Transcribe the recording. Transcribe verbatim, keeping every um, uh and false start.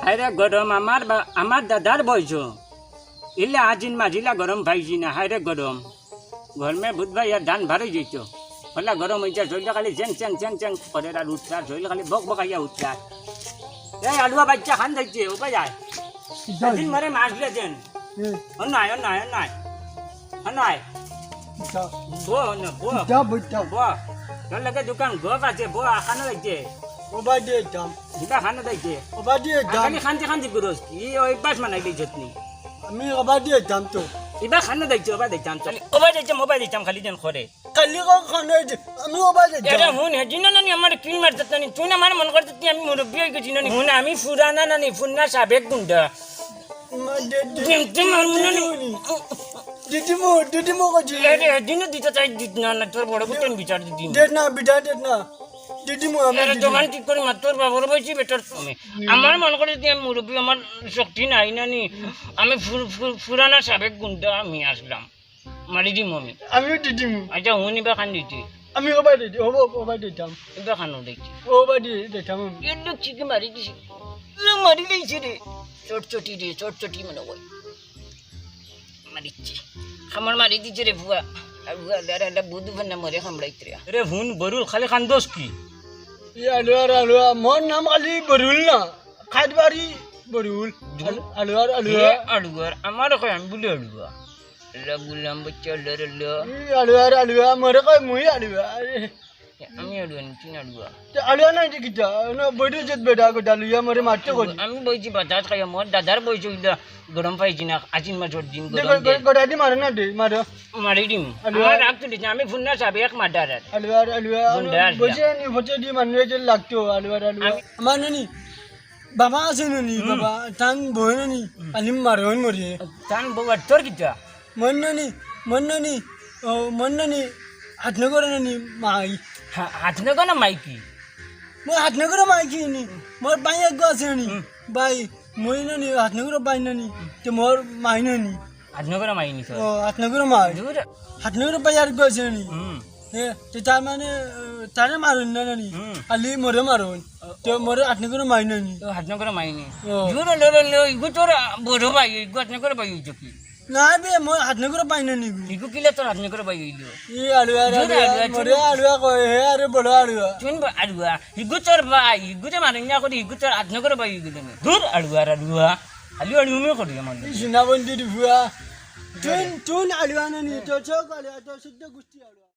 হায়রে গরম, আমার বা-, আমার দাদার বয়স। ইলা আজিন মাঝিলা গরম পাইছি না, হায়রে গরম। গরমে বুধ ভাই আর ধান ভারই যাইতো। হলা গরম হইছে, শরীরে খালি চ্যাং, চ্যাং, চ্যাং, চ্যাং করে আর উঠছে, আর শরীরে খালি বক বকাইয়া উঠছে। এই আলুয়া বাচ্চা খান দেখছে, ও ভাই আয়। এদিন মরে মাছ দিলে দেন। হুম। ও নাই, ও নাই, ও নাই। ও নাই। যা। বো, না, বো। যা, বই, যা। বো। তোর লগে দোকান গপ আছে, বো, আখানো দেখছে। ও ভাই দিয়ে যাম। দিবা খানো দেখছে। ও ভাই দিয়ে যাম। খালি খান্তি খান্তি করস। ই অভ্যাস মানাই দিছত নি। আমি ও ভাই দিয়ে যাম তো। ইবা খানো দেখছে, ও ভাই দেখতাম তো। ও ভাই দেখতাম, ও ভাই দেখতাম, খালি দেন করে। কালি কখন খানো হয়েছে? আমি ও ভাই দিয়ে এরা যাম। হুন, হেদিন নানি আমার কিল মারতে নানি, তুই না আমার মন করতে তুই আমি মুরব্বী হয়ে গেছি নানি। হুন, আমি ফুরানা নানি, ফুরনা সাবেক গুন্ডা। মা, দে-, দে-, দিম, দিম, আর মনে নেই। দিদিমু, দিদিমু কইছি। এরে, হেদিনও দিতে চাই, দিত না, না, তোর বড় বেতন বিচার দিদিমু। দে না, বিটা দে না। দিদিমু, আমি এরে, দিদিমু। দোকান ঠিক করি মার, তোর বাবার বয়সী বেটার তুমি। আমার মন করে যে আমি মুরব্বী, আমার শক্তি নাই না নি। আমি ফুর-, ফুর-, ফুরানা সাবেক গুন্ডা আমি আসলাম। মারি দিমু আমি। আমিও দিদিমু। আচ্ছা, হুন ইবা খান দিতে। আমি ও ভাই দিদি, ও, ও ভাই দিতাম। ইবা খানো দেখছি। ও ভাই দি-, দিতাম আমি। এর লোক চিকে মারি দিছি। এ মারি দিছি রে। চটচটি রে, চটচটি মনে হয়। মারিছে। খামড় মারি দিছে রে বুয়া। আর বুয়া, দাঁড়া, দাঁড়া, বুধু ভান্না মরে খামড়াইতে রে। রে হুন, বরুল, খালি কান্দোস কি? ই আলুয়ার আলুয়া, মোর নাম খালি বরুল না। খাটবাড়ি বরুল। আলু-, আলুয়ার আলুয়া। এ আলুয়ার, আমারে কয় আমি বুলি আলুয়া। আল্লাহ গুলাম বাচ্চা, আল্লাহ রে আল্লাহ। ই আলুয়ার আলুয়া, মরে কয় মুই আলুয়া। আরে। আমি আলুয়া নি, চিন আলুয়া। তে আলুয়া নাই যে কিতা? না, বইরে যে বেটা গোটা লইয়া মরে মারতে কই। আমি বইছি বাতাস খাইয়া, মোর দাদার বয়স হইলা গরম পাইছি না, আশ্বিন মাসর দিন দে গরম গো-, দে। গো-, গোটা দি মারে না দে, মারো। মারি দিম। আলুয়া। আমার রাগ তুলিস না, আমি ফুন্না সাবে এক মার্ডারার। আলুয়ার আলুয়া, গুন্ডা আলুয়া। বইছে নি, বইছে দি মানুষ যে লাগতো, আলুয়ার আলুয়া। আমি আমার নানি, বাবা আছে নানি, হুম। বাবা, তান বউ নানি, হুম। আলিম মারন মরে। তান বউ আর তোর কিতা? মন নানি, মন নানি, ও, মন নানি, হাত নগর নানি, মাই। হা-, হাত নগর না মাই কি? মোর হাত নগর মাই কি নি? মোর ভাই এক আছে নানি, হুম। ভাই, মই নানি, হাত নগর ভাই নানি, তে মোর মাই নানি। হাত নগর মাই নি তোর? ও, হাত নগর মাই। দূর। হাত নগর ভাই আর এক আছে নানি। হুম। এ, তে তার মানে, এ, তারে মারন না নানি? হুম। খালি মরে মারন। তে মরে হাত নগর মাই নানি। ও, হাত নগর মাই নি। ও। জোর লো, লো, লো, ইগু তোর বড় ভাই, ইগু হাত নগর ভাই হইতো কি? না বে, মোর হাত নগর ভাই নানি গু। ইগু কিলা তোর হাত নগর ভাই হইলো? ই আলুয়া, জোর আলুয়া, আলুয়া, মরে জোর। আলুয়া কয়, হে আরে বড় আলুয়া। শুন বা আলুয়া, ইগু তোর ভাই, ইগু তে মারন না করি, ইগু তোর হাত নগর ভাই হইলো নি। দূর আলুয়া, আলুয়া। খালি আলুয়া মে করি আমার। ই সোনা বন্ধু দি ভুয়া। তুই, তুই আলুয়া নানি, তোর চোখ আলুয়া, তোর শুদ্ধ গুষ্টি আলুয়া।